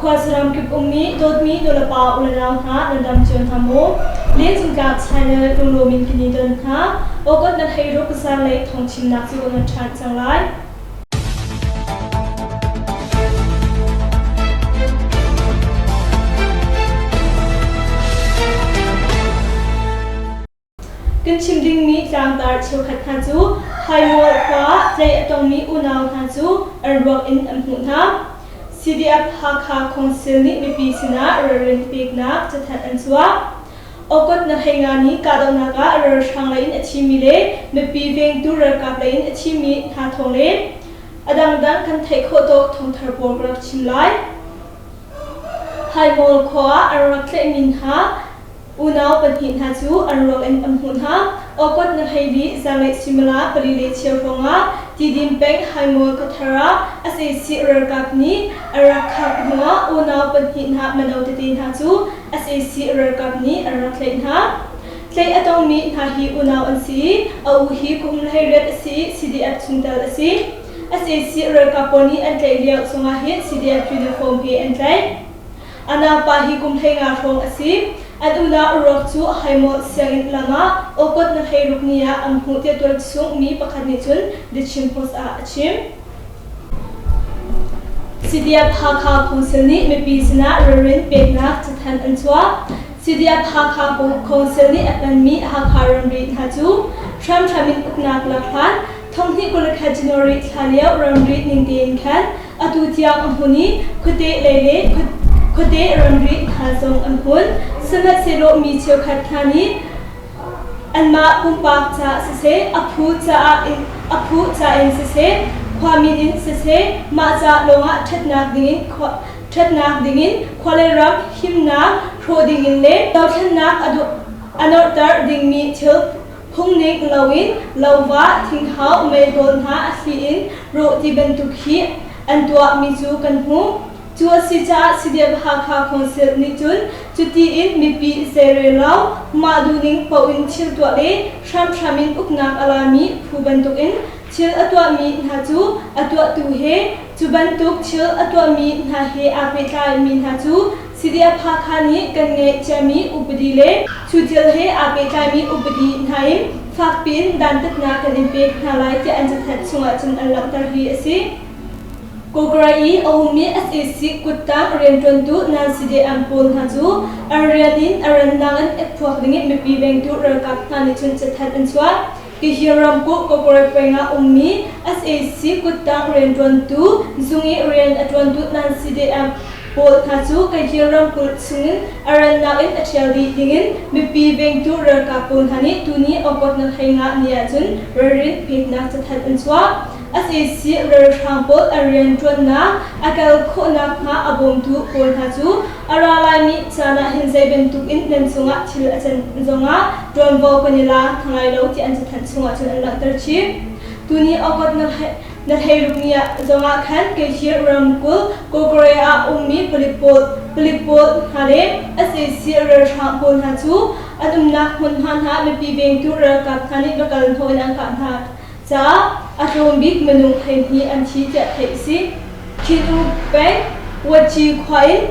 Khuasaram kip ummi dawtmi nulepa ulenau hna nan dam cio hna maw? Lencungtlak channel lunglawm in kan i don hna. August na hlei ruk zanlei thawngchimnak cu kan ṭhan cang lai. Kan chim dingmi tlangtar cheukhat hna cu Haimual khua ah tlaih a tongmi unau hna cu an ruak in an hmuh hna. CDF Hakha Council nih mipi sinah ralrin peknak cathanh an chuah. August na hlei nga ni kahdohnak ah ralhrang lei in a thimi le mipi vengtu ralkap lei in a thimi hna thawng le a dangdang kan theih khawh tawk thawngthar pawl ka rak chim lai. Haimual khua ah an rak tlaihmi hna Unau pahnih hna cu an ruak in an hmuh hna. August na hleili zanlei suimilam pali le cheu hrawngah Tidim peng Haimual khuathar ah sac ralkap nih an rak khak hnuah unau pahnih hna mino tete hna cu sac ralkap nih an rak tlaih hna. Tlaih a tongmi hna hi unau an si i a u hi kum 18 a si i CDF chungtel a si. Sac ralkap pawl nih an tlaih lio zongah hin CDF uniform he an tlaih. A naupa hi kum 15 hrawng a si. An unau ruak cu Haimawt sianginn lam ah August na 16 ni ah an hmuh tiah tualchung mi pakhat nih cun The Chin Post ah a chim. CDF Hakha Council nih mipi sinah ralrin peknak cathanh an chuah. CDF Hakha Council nih a hmanmi Hakha ramri hna cu hramhram in uknak lak hlan thonghnih 21 January thla lio ramri ning tein khan Atu tiang a hmun i khuate lei le khuate ramri hna zong an hmun. Sihmanhsehlaw mi cheukhat hna nih anmah pumpak caah siseh, a phu caah in a phu ca in siseh, khua min in siseh, mah ca lawngah ṭhatnak dingin ṭhatnak dingin khua le ram himnak hrawh dingin le dothlennak a norhter dingmi thil Phungning loin lova, thinghau, meihol hna a thli in rawh ti bantuk hi an tuahmi cu kan hmuh. Cu a si caah CDF Hakha Council nih cun cuti in mipi zeirel lo, mah duhning paoh in thil tuah le hramhram in uknak a lami phu bantukin thil a tuahmi hna cu a tuahtu he cu bantuk thil a tuahmi hna he aa pehtlaimi hna cu CDF Hakha nih kan ngeih ciami upadi le cu thil he aa pehtlaimi upadi hna in fakpi in dantatnak kan in pek hna lai tiah an cathanh chungah cun an langhter hi a si. Kawkrai i a ummi sac kuttang rianṭuantu nan CDM pawl hna cu an rian in a rannak in ekphuak dingin mipi vengtu ralkap hna nih cun cathanh an chuah. Hihi ramkulh Kawkrai peng ah ummi sac kuttang rianṭuantu zung i rian a ṭuantu nan CDM pawl hna cu Kahi ramkulh chungin a rannak in a ṭhial dih dingin mipi vengtu ralkap pawl hna nih tuni August na 15 ni ahcun ralrin peknak cathanh an chuah. Sac ralhrang pawl an rianṭuannak a kal khawh nakhnga a bawmtu pawl hna cu a ra laimi caan ah hin zei bantuk in nan cungah thil a can zongah ṭuanvo kan i la hna lai lo ti an cathanh chungah cun an langhter chih. Tuni August na 16 ni ah zongah khan Kehir ramkulh Kawkare ah ummi palik pawl palik pawl hna le sac ralhrang pawl hna cu an umnak hmunhma hna mipi vengtu ralkap hna nih va kal hnawh in an kah hna caah a tlawm bik minung 12 an thi tiah theih a si. Khin-U peng Watci khua in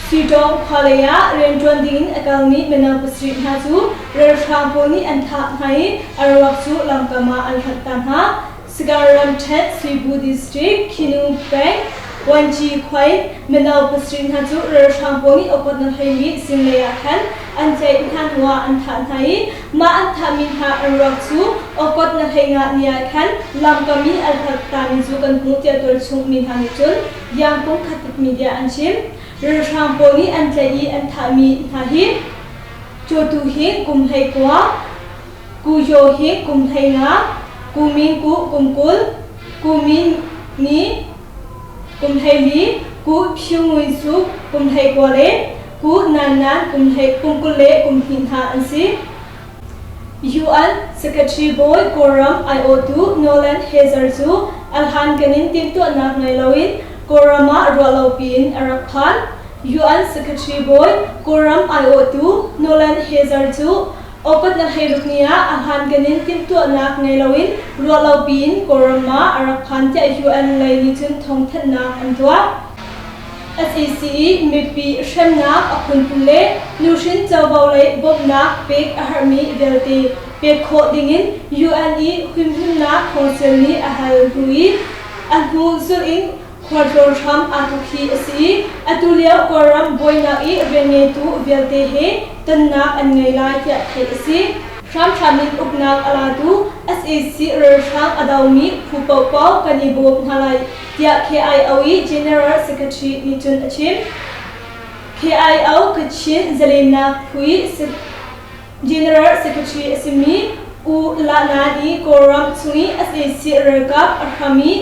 Suitawng khua lei ah rianṭuan dingin a kalmi mino pasarih hna cu ralhrang pawl nih an thah hna i a ruak cu lamkam ah an hlonh ta hna. Sagaing ramṭhen Suibu district Khin-U peng Wanci khua in mino pasarih hna cu ralhrang pawl nih awkawtnak hleimi zinglei ah khan an tlaih hna hnuah an thah hna i mah an thahmi hna an ruak cu awkawt na 15 ni ah khan lamkam i an hlat tami cu kan hmuh tiah tualchung mi hna nih cun Yangkung Khatit media an chim. Ralhrang pawl nih an tlaih i an thahmi hna hi Cawtu hi kum 19, Ku Yaw hi kum 15, Ku Min Ku kum 20, Ku Min Ni kum 14, Ku Phyu Ngui Su kum 19 le Ku Nan Nan kum 20 le kum hnih hna an si. UN Secretary bawi Kawlram aiawhtu Nolan Hazer cu a hlankan in timhtuahnak ngei loin Kawlram ah ruahlopi in a rak phan. UN Secretary bawi Kawlram aiawhtu Nolan Hazer cu August na 16 ni ah a hlankan in timhtuahnak ngei loin ruahlopi in Kawlram ah a rak phan tiah UN lei nih cun thawngthanhnak an tuah. Sac i mipi hremnak a phunphun le nuhrin covo lei bawmhnak pek a herhmi vialte pek khawh dingin UN i humhimnak council nih a hal hnu i a hnu zulh in khualtlawn hram aa thawk hi a si i atulio Kawlram buainak i rianngeitu vialte he tonnak an ngei lai tiah theih a si. Hramhram in uknak a latu sac ralhrang a domi phu paohpaoh kan i bawm hna lai tiah KIO i General Secretary nih cun a chim. KIO Kachin Zalennak Phu i General Secretary a simi U La Nan i Kawlram chung i sac ralkap a hram i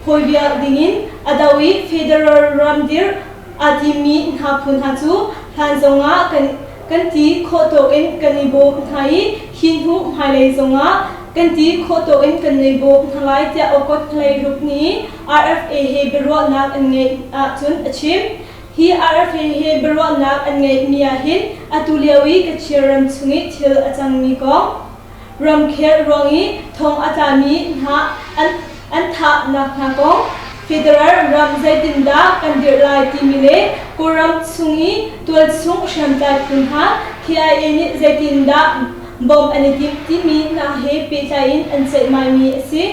phawibiak dingin a do i federal ram dirh aa timmi hna phu hna cu hlan zongah kan kan ti khawh tawk in kan i bawm hna i hi hnu hmailei zongah kan ti khawh tawk in kan i bawm hna lai tiah August 16 ni RFA he biaruahnak an ngeih ahcun a chim. Hi RFA he biaruahnak an ngeihmi ahhin atu lio i Kachin ram chung i thil a cangmi kong, ramkhel ruang i thong a tlami hna an an thahnak hna kong, federal ram zeitindah kan dirh lai timi le Kawlram chung i tualchung hriamtlai phu hna KIA nih zeitindah bawmh an i timh timi hna he pehtlai in an ceihmaimi a si.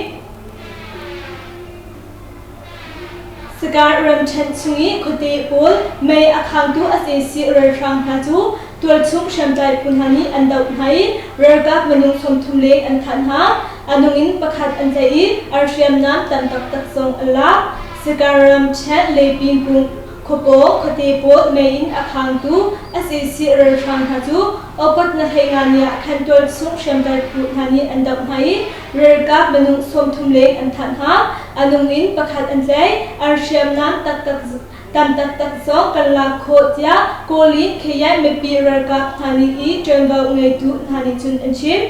Sakai ramṭhen chung i khuate pawl mei a khangtu sac ralhrang hna cu tualchung hriamtlai phu hna nih an doh hna i ralkap minung 30 leng an thah hna. A nung in pakhat an tlaih i an hriamnam tam taktak zong an lak. Sakai ramṭhen Lepingkung khuapaw khuate pawl mei in a khangtu sac ralhrang hna cu August na 15 ni ah khan tualchung hriamtlai phu hna nih an doh hna i Ralkap minung 30 leng an thah hna. A nung in pakhat an tlaih. An hriamnam taktak tam taktak zong kan lak khawh tiah Kawlin Khayan mipi ralkap hna nih i ṭuanvo ngeitu hna nih cun an chim.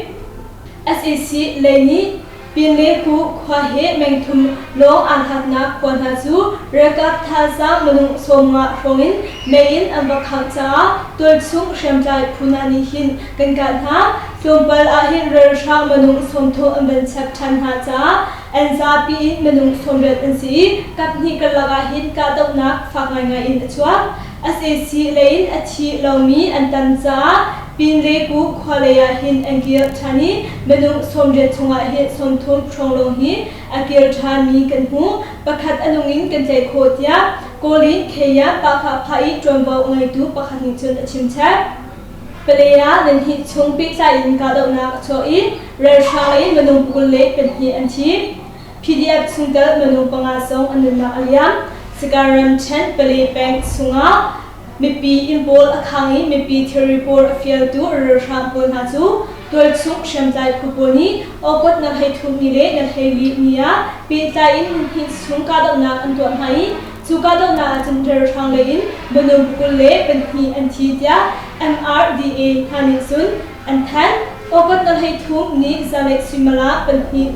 Sac lei nih Pinleku khua he mengthum lawng aa hlatnak khua hna cu ralkap thazaang minung 50 hrawng in mei in an va khangh caah tualchung hriamtlai phu hna nih hin kan kah hna. Tlawmpal ahhin ralhrang minung 30 an van chap ṭhan hna caah an zapi in minung 80 an si i kaphnih karlak ahhin kahdohnak fak ngaingai in a chuak. Sac lei in a thi lomi an tam caah Pinleku khua lei ahhin an kir ṭhan i minung 80 chungah hin 30 hrawng lawng hi a kir ṭhanmi kan hmu. Pakhat a nung in kan tlaih khawh tiah Kawlin Kheya Pahkahphah i ṭuanvo ngeitu pakhat nih cun a chimchap. Pale ah nan hnih chung pehtlai in kahdohnak a chuak i ralhrang lei minung 22 an thi. PDF chungtel minung panga zong an nunnak a liam. Sagaing ramṭhen Pale peng chungah mipi inn pawl a khang i mipi thilri pawl a fialtu ralhrang pawl hna cu tualchung hriamtlai phu pawl nih August na 13 ni le na 14 ni ah pehtlai in hnih chung kahdohnak an tuah hna i Cu kahdohnak ahcun ralhrang lei in minung 22 an thi tiah MRDA hna nih cun an thanh. August na 13 ni zanlei suimilam pahnih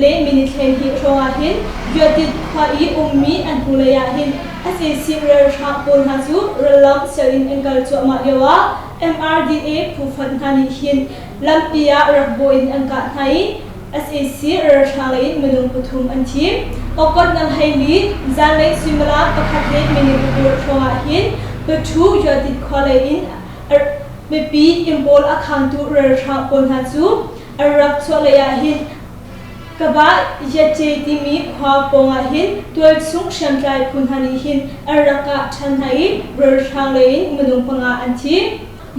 le minute 12 hrawng ah hin Viatit khua i ummi an hnulei ah hin sac ralhrang pawl hna cu rallam sial in an kal cuahmah lio ah MRDA phu fonh hna nih hin lampi ah rak bawh in an kah hna i Sac ralhrang lei in minung pathum an thi. August na 14 zanlei suimilam pakhat le minute pakul hrawng ah hin Pathu Yatit khua lei in mipi inn pawl a khangtu ralhrang pawl hna cu an rak chuah lei ah hin Kaba Yace timi khua pawng ah hin tualchung hriamtlai phu hna nih hin an rak kah ṭhan hna i ralhrang lei in minung panga an thi.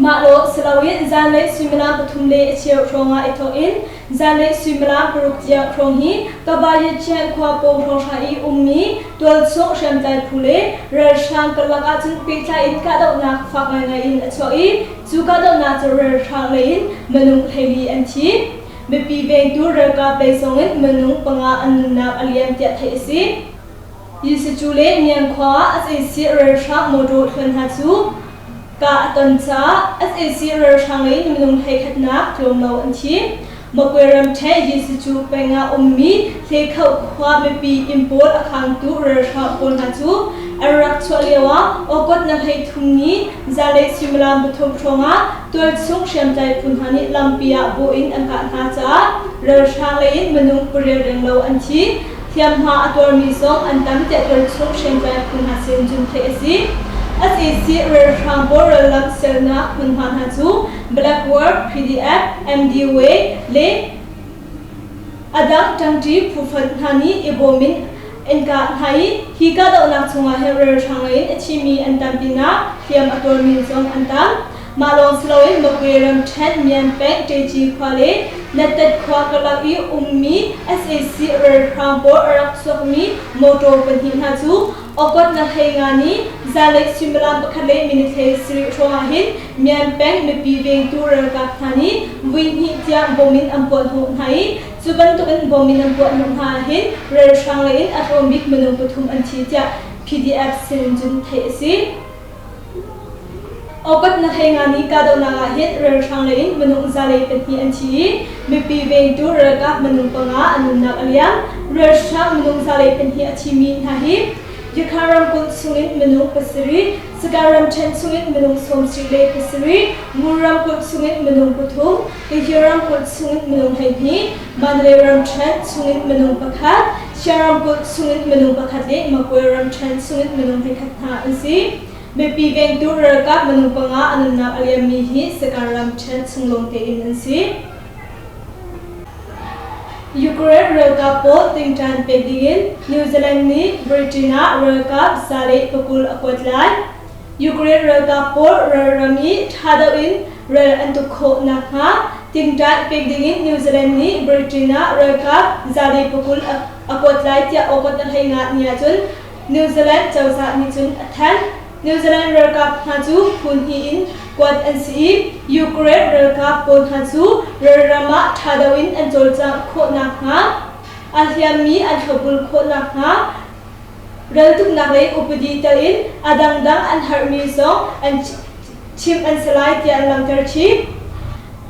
Mah lawng si loin zanlei suimilam pathum le a cheu hrawngah i thawk in zanlei suimilam paruk tiang hrawng hi Kabayachian khua pawng hrawnghrang i ummi tualchung hriamtlai phu le ralhrang karlak ahcun pehtlai in kahdohnak fak ngaingai in a chuak i cu kahdohnak cu ralhrang lei in minung 14 an thi. Mipi vengtu ralkap lei zongin minung panga an nunnak a liam tiah theih a si. Yisicu le Myan khua ah sac ralhrang mawṭaw thluan hna cu Kah a ton caah sac ralhrang lei minung 11nak tlawm lo an thi. Magwe ramṭhen Yisicu peng ah ummi Hlekhoh khua mipi inn pawl a khangtu ralhrang pawl hna cu an rak chuah lio ah August na 33 ni zanlei suimilam pathum hrawng ah tualchung hriamtlai phu hna nih lampi ah bawh in an kah hna caah ralhrang lei in minung pariat renglo an thi. Hliamhma a tuarmi zong an tam tiah tualchung hriamtlai phu hna sin cun theih a si. Sac ralhrang pawl rallam sialnak hmunhma hna cu Blackwork, PDF, MDWay le a dang ṭangṭi phufonh hna nih i bawm in an kah hna i hi kahdohnak chungah hin ralhrang lei in a thimi an tam pinah hliam a tuarmi zong an tam. Mah lawng si loin Magwe ramṭhen Myan peng Ṭeci khua le Nattet khua karlak i ummi sac ralhrang pawl a rak chuakmi motor pahnih hna cu August na 15 ni zanlei suimilam pakhat le minute 17 hrawng ah hin Myan peng mipi vengtu ralkap hna nih voihnih tiang bom in an puahhnawh hna i cu bantukin bom in an puahhnawh hna ah hin ralhrang lei in a tlawm bik minung pathum an thi tiah PDF sin cun theih a si. August na 15 ni kahdohnak ah hin ralhrang lei in minung 102 an thi i mipi vengtu ralkap minung panga an nunnak a liam. Ralhrang minung 102 a thimi hna hi Yakha ramkulh chungin minung pasarih, Sagaing ramṭhen chungin minung 77, Ngur ramkulh chungin minung pathum, Kahir ramkulh chungin minung 12, Mandalay ramṭhen chungin minung pakhat, Shan ramkulh chungin minung pakhat le Magwe ramṭhen chungin minung 11 hna an si. Mipi vengtu ralkap minung panga a nunnak a liammi hi Sagaing ramṭhen chung lawng tein an si. Ukraine ralkap pawl tingṭan pek dingin New Zealand nih Britain ah ralkap 120 a kuat lai. Ukraine ralkap pawl ralram i ṭha deuh in ral an tuk khawh nakhnga tingṭan pek dingin New Zealand nih Britain ah ralkap 120 a kuat lai tiah August 15 ni ahcun New Zealand cozah nih cun a thanh. New Zealand ralkap hna cu phu hnih in kuat an si i Ukraine ralkap pawl hna cu ralram ah ṭha deuh in an cawlcangh khawh nakhnga a hliammi an thlopbul khawh nakhnga raltuknak lei upadi tel in a dangdang an herhmi zong an chimh an si lai tiah an langhter chih.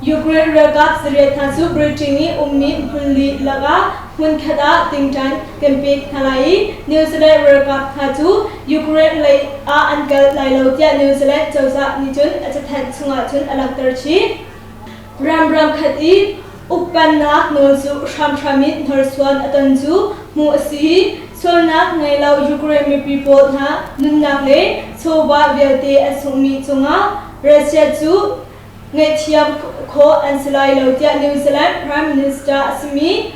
Ukraine ralkap zariat hna cu Britain i ummi hmunli lakah hmunkhat ah tingṭan kan pek hna lai i New Zealand ralkap hna cu Ukraine lei ah an kal lai lo tiah New Zealand cozah nih cun a cathanh chungah cun a langhter chih. Ram ramkhat i ukpennak nawl cu hramhram in hnorsuan a ton cu hmuh a si i sualnak ngei lo Ukraine mipi pawl hna nunnak le chawva vialte an sunghmi cungah Russia cu ngaihthiam khawh an si lai lo tiah New Zealand Prime Minister a simi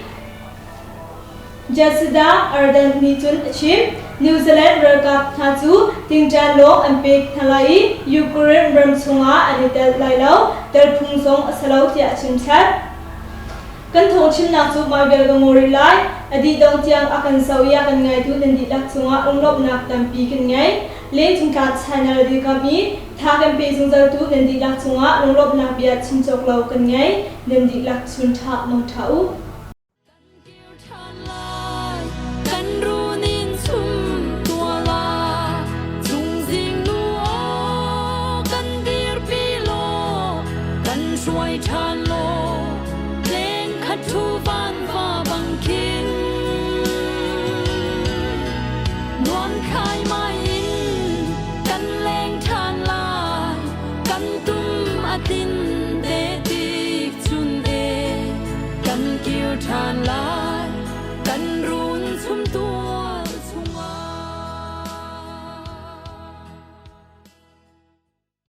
Jacinda Ardern nih cun a chim. New Zealand ralkap hna cu tingṭan lawng an pek hna lai i Ukraine ram chungah an i tel lai lo, tel phung zong a si lo tiah a chimchap. Kan thawngchimnak cu mah vial ka ngaw rih lai. A dih dong tiang a kan zoh i a kan ngaitu nan dihlak cungah lunglawmhnak tampi kan ngei. Lengcung tla channel dirkamh i tha kan pe zungzaltu nan dihlak cungah lunglawmhnak bia chim cawk lo kan ngei. Nan dihlak chun ṭha mang ṭha u. Kan kir ṭhan lai, kan runin chum tual ah, chungzing nu aw kan dirpi law, kan hruai ṭhan.